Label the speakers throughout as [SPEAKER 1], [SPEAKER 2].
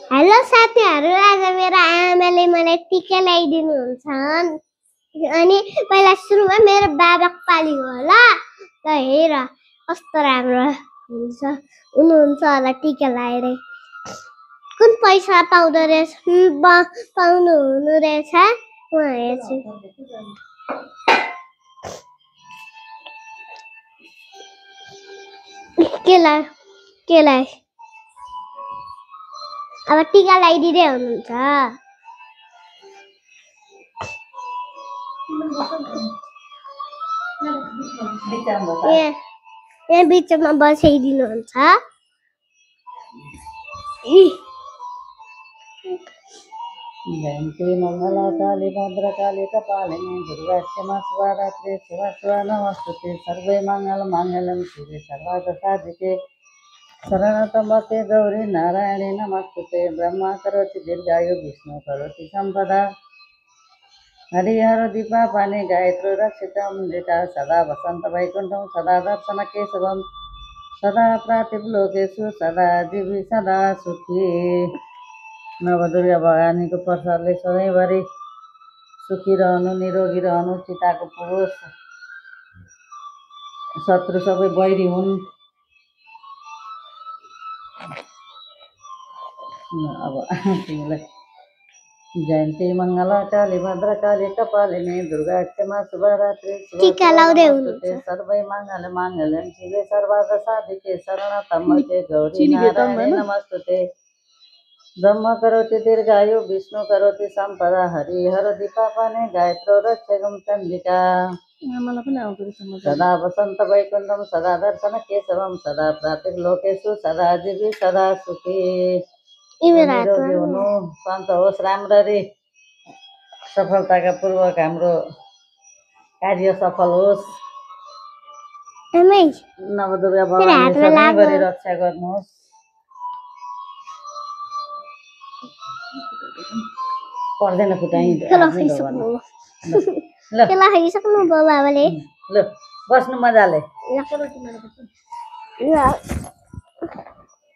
[SPEAKER 1] Hello साथीहरु, आज मेरो आमाले मलाई टीका लगाइदिनुहुन्छ। अनि पहिला सुरुमा मेरो बाबाको पाली हो होला। ल हेर कस्तो राम्रो हुनुहुन्छ होला टीका लगाएर। कुन पैसा पाउँदो रहेछ पाउनु हुनु रहेछ म हेर्छु। केलाई अब टीका लगाइदिँदै हुनुहुन्छ। यहाँ बिचमा बसाइदिनुहुन्छ।
[SPEAKER 2] जयन्ती मङ्गलकाली भद्रकाली कपालिनी दुर्गा क्षमा शिवरात्रि शिवा नमस्तुते सर्वे मङ्गलमाङ्गल्यं शिवे सर्वार्थसाधिके शरणत्वम्बके गौरी नारायणी नमस्तुते ब्रह्मा करोति दीर्घायु विष्णु करोति सम्पदा हरिहर दीपापानि गायत्री रक्षितं मृता सदा वसन्त वैकुण्ठं सदा दर्शन केशवं सदा प्रातिलोकेषु सदा जीवी सदा सुखी। नवदुर्गा भवानीको प्रसादले सधैँभरि सुखी रहनु निरोगी रहनु चिताको पुरोस् शत्रु सबै बैरी हुन्। अब तिमीलाई जयन्ती मङ्गलकाली भद्रकाली कपालिनी दुर्गा क्षमा शिवरात्रि सर्वै मङ्गलमाङ्गल्यं शिवे सर्वार्थसाधिके शरणत्वम्बके गौरी नारायणी नमस्तुते ब्रह्म करोति दीर्घायु विष्णु करोति सम्पदा हरिहर दीपापानि गायत्री रक्षकं चण्डिका सदा वसन्त वैकुण्ठं सदा दर्शन केशवं सदा प्रातिलोकेषु सदा जीवी सदा सुखी। निरोगी हुनु सन्त होस् राम्ररी सफलताका पूर्वक हाम्रो कार्य सफल होस्। नवदुर्गा भवानी सधैँभरि रक्षा गर्नुहोस्। पर्दैन फुटाइ ल बस्नु मजाले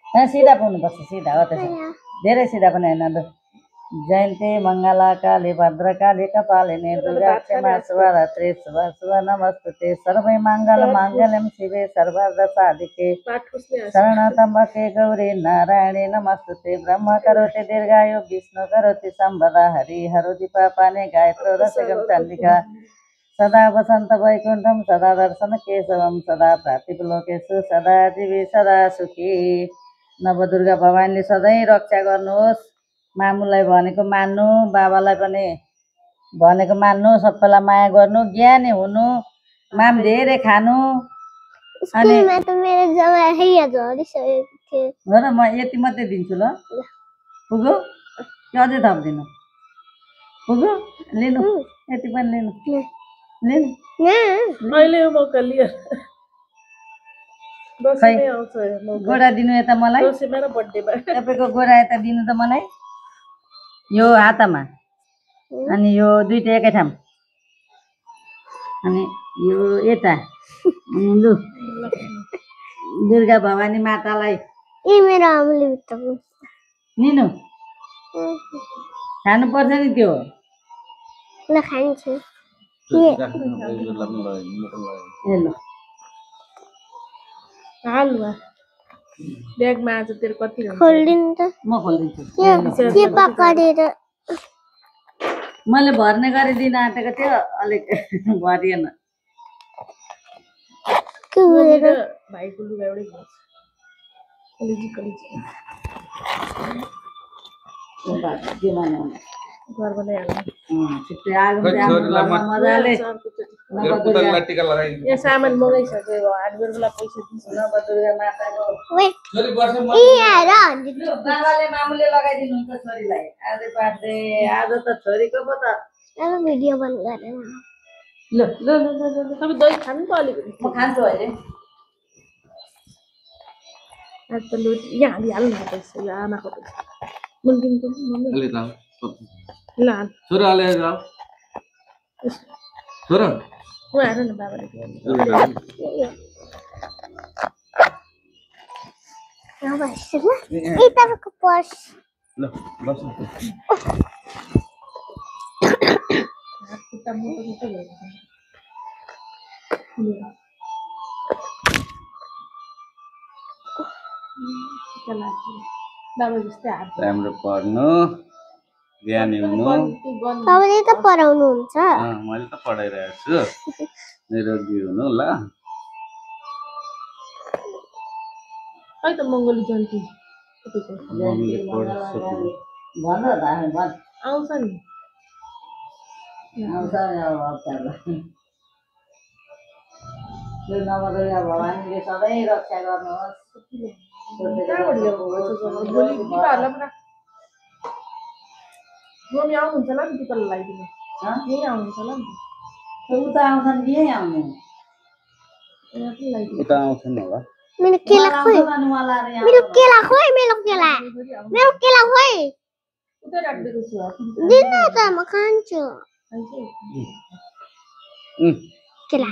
[SPEAKER 2] सिधा पाउनुपर्छ सिधा हो त्यसो धेरै सिधा पनि होइन। ल जयन्ती मङ्गलकाली भद्रकाली कपालिनी दुर्गा क्षमा शिवरात्रि शुभ नमस्तुते सर्वै मङ्गलमाङ्गल्यं शिवे सर्वार्थसाधिके शरणत्वम्बके गौरी नारायणी नमस्तुते ब्रह्म करोति दीर्घायु विष्णु करोति सम्पदा हरिहर दीपापानि गायत्री रक्षकं चण्डिका सदा वसन्त वैकुण्ठं सदा दर्शन केशवं सदा प्रातिलोकेषु सदा जीवी सदा सुखी। नवदुर्गा भवानीले सधैँ रक्षा गर्नुहोस्। मामुलाई भनेको मान्नु बाबालाई पनि भनेको मान्नु सबैलाई माया गर्नु ज्ञानी हुनु माम धेरै खानु। अनि हो र म यति मात्रै दिन्छु ल पुग्यो कि अझै थपिदिनु पुग्यो लिनु यति पनि लिनु लिनु
[SPEAKER 3] अहिले मौका लियो
[SPEAKER 2] गोडा दिनु यता मलाई तपाईँको गोडा यता दिनु त मलाई यो हातमा अनि यो दुईटा एकै ठाउँ अनि यो यता लु दुर्गा भवानी मातालाई निनु खानुपर्छ नि त्यो
[SPEAKER 3] हालुवा ब्यागमा आज तेरो कति
[SPEAKER 1] खोल्दिनु त
[SPEAKER 2] म खोलिदिन्छु
[SPEAKER 1] के पकाएर
[SPEAKER 2] मैले भर्ने गरिदिन आँटेको थियो अलिक भरिएन
[SPEAKER 3] भाइको लुगा एउटै कलेजी घर बनाइहाल्नु
[SPEAKER 2] छिट्टै मजाले
[SPEAKER 3] यो सामान मगाइसक्यो हार्डवेयरलाई पैसा दिन्छु नवदुर्गा माताको
[SPEAKER 2] बाबाले मामुले लगाइदिनुहुन्छ छोरीलाई आज पार्दै आज त छोरीको पो त
[SPEAKER 1] भिडियो बन्द गरेर
[SPEAKER 2] ल ल
[SPEAKER 3] तपाईँ दही खानु त अलिकति
[SPEAKER 2] म खान्छु अहिले
[SPEAKER 3] आज त लु यहाँ हालिहाल्नु न पैसा यो आमाको पैसा मुन्दिनको ल
[SPEAKER 4] छोरा हाले जाऊ छोरा
[SPEAKER 3] म हेर न बाबाले
[SPEAKER 1] तपाईँको पर्स
[SPEAKER 4] ल बस
[SPEAKER 3] खुट्टा मोटो मोटो भएको छ टिका लाग्छ बाबा जस्तै हात
[SPEAKER 4] राम्रो पढ्नु ज्ञानी हुनु
[SPEAKER 1] तपाईँले त पढाउनुहुन्छ
[SPEAKER 4] मैले त पढाइरहेको छु निरोगी हुनु ल
[SPEAKER 3] खै त मङ्गली जयन्ती तपाईँको
[SPEAKER 4] मम्मीले पढिसक्नु
[SPEAKER 2] भन त हामी भन
[SPEAKER 3] आउँछ नि
[SPEAKER 2] आउँछ नि अब अप्ठ्यारो त्यो नभएर अब भवानीले सधैँ रक्षा गर्नुहोस्
[SPEAKER 3] कहाँबाट ल्याउनु भोलि दिपाहरूलाई पनि मम्मी आउनुहुन्छ होला नि टिकालाई लगाइदिनु यहीँ आउनुहुन्छ होला नि
[SPEAKER 2] उता आउँछन् कि यहीँ आउनु
[SPEAKER 3] यहाँ पनि लगाइदिनु
[SPEAKER 4] उता आउँछ नि होला
[SPEAKER 1] मेरो केला खोइ मेरो केला खोइ मेरो केला खोइ
[SPEAKER 3] उतै राखिदिएको छु
[SPEAKER 1] दिनु त म खान्छु केला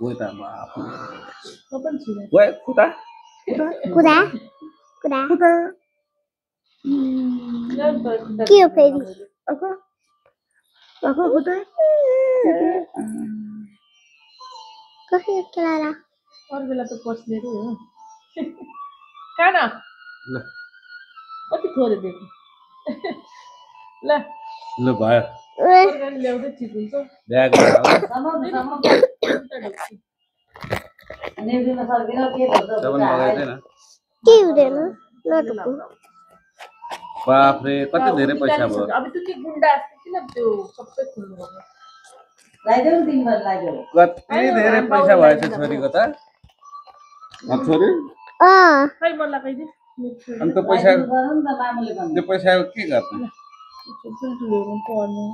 [SPEAKER 4] उता बाप
[SPEAKER 3] म पनि छु
[SPEAKER 4] ओए खुदा
[SPEAKER 1] कुदा कुदा के हो फेरि कसरी केला रा
[SPEAKER 3] अरू बेला त पस्ने रे हो खान
[SPEAKER 4] ल
[SPEAKER 3] कति थोरै दिएको ल
[SPEAKER 4] ल भयो
[SPEAKER 3] तरकारी ल्याउँदै ठिक हुन्छ
[SPEAKER 4] ब्याग
[SPEAKER 2] नेउरीमा सर्किन के भन्छ
[SPEAKER 4] लगाइदैन
[SPEAKER 1] के हुँदैन नटुकु
[SPEAKER 4] बाप रे कति धेरै पैसा भयो
[SPEAKER 3] अब त्यो के गुन्डा जस्तो किन त्यो सबै खोल्नु पर्यो
[SPEAKER 2] लगाइदेऊ न दिनभर लगाइदेऊ
[SPEAKER 4] कति धेरै पैसा भएछ छोरीको त छोरी
[SPEAKER 3] खै म लगाइदिएँ
[SPEAKER 4] अनि त्यो पैसा
[SPEAKER 2] गरौँ न मामुले भन्नु
[SPEAKER 4] त्यो पैसा के गर्ने
[SPEAKER 3] चुल्ठुलोहरू पढ्नु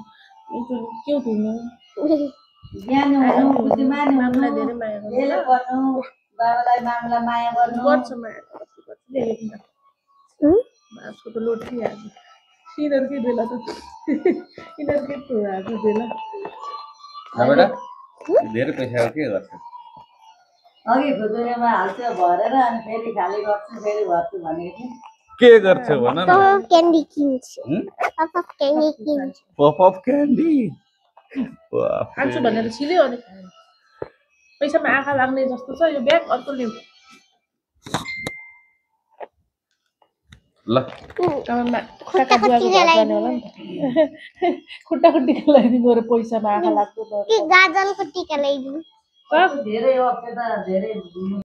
[SPEAKER 3] के हुनु
[SPEAKER 2] ज्ञानी हुनु बुद्धिमानी हुनु
[SPEAKER 3] मामुलाई धेरै माया गर्नु
[SPEAKER 2] यसले गर्नु बाबालाई मामुलाई माया गर्नु
[SPEAKER 3] गर्छ माया बाँसको त लोट खाइहाल्छ तिनीहरूकै बेला त यिनीहरूकै आज बेला
[SPEAKER 4] बेटा धेरै पैसा के गर्छ
[SPEAKER 2] अघि खुजुरेमा हाल्छ भरेर अनि फेरि खाली गर्छु फेरि भर्छु भनेको थिएँ
[SPEAKER 4] के गर्छ भन न
[SPEAKER 1] क्यान्डी किन्छु क्यान्डी किन्छु
[SPEAKER 4] पप अफ क्यान्डी
[SPEAKER 3] खान्छु भनेर छिल्यो अनि पैसामा आँखा लाग्ने जस्तो छ यो ब्याग अर्को ल्याऊ
[SPEAKER 4] ल
[SPEAKER 3] काका बुवाको घर जाने होला नि त खुट्टा खुट्टीको लगाइदिनु र पैसामा आँखा लाग्दो
[SPEAKER 1] गाजलको टिका ल्याइदिनु
[SPEAKER 2] धेरै अप्ठ्यारो धेरै